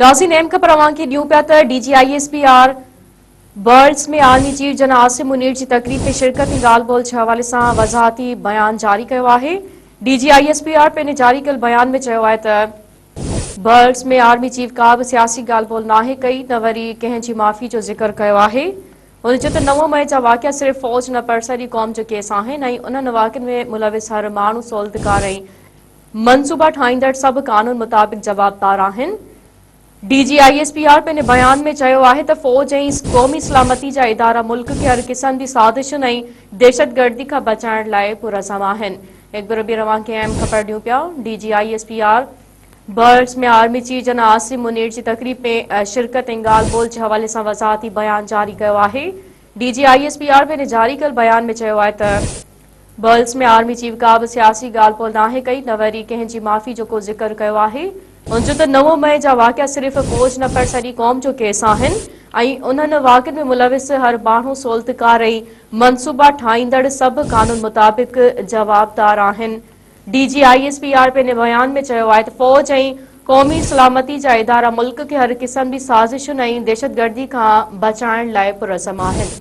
ناظرين اهم خبر اوهان کي ڏيون پيا ته D G I S P R Brussels ۾ army chief general Asim Munir جي تقريب ۾ شرڪت ۽ ڳالهه ٻولهه جي حوالي سان وضاحتي بيان جاري ڪيو آهي. D G I S P R پنهنجي جاري ڪيل بيان ۾ چيو آهي ته برلس ۾ آرمي چيف ڪا به سياسي ڳالهه ٻولهه ناهي ڪئي نه وري ڪنهن جي معافي جو ذڪر ڪيو آهي. هن چيو ته 9 مئي جا واقعا صرف فوج نه پر سڄي قوم جو ڪيس آهن ۽ انهن واقعن ۾ ملوث هر ماڻهو سهولتڪار ۽ منصوبا ٺاهيندڙ سڀ قانون مطابق جوابدار آهن. D G I S P R پنهنجي بيان ۾ چيو آهي ته فوج ۽ قومي سلامتي جا ادارا ملڪ کي هر قسم جي سازشن ۽ دهشتگردي کان بچائڻ لاء پرعزم آهن. هڪ ڀيرو ٻيهر اوهان کي اهم خبر ڏيون پيا D G I S P R Brussels ۾ army chief general Asim Munir جي تقريب ۾ شرڪت ۽ ڳالهه ٻولهه جي حوالي سان وضاحتي بيان جاري ڪيو آهي. D G I S P R پنهنجي جاري ڪيل بيان ۾ چيو آهي ته برلس ۾ آرمي چيف ڪا به سياسي ڳالهه ٻولهه ناهي ڪئي نه وري ڪنهن جي معافي جو ڪو ذڪر ڪيو آهي. هن چيو ته 9 مئي جا واقعا صرف فوج نه پر سڄي قوم جو ڪيس آهن ۽ انهن واقعن ۾ ملوث هر ماڻهو سهولتڪار ۽ منصوبا ٺاهيندڙ سڀ قانون مطابق جوابدار آهن. D G I S P R پنهنجي بيان ۾ چيو آهي ته فوج ۽ قومي سلامتي جا ادارا ملڪ کي هر قسم جي سازشن ۽ دهشتگردي کان بچائڻ لاء پرعزم آهن.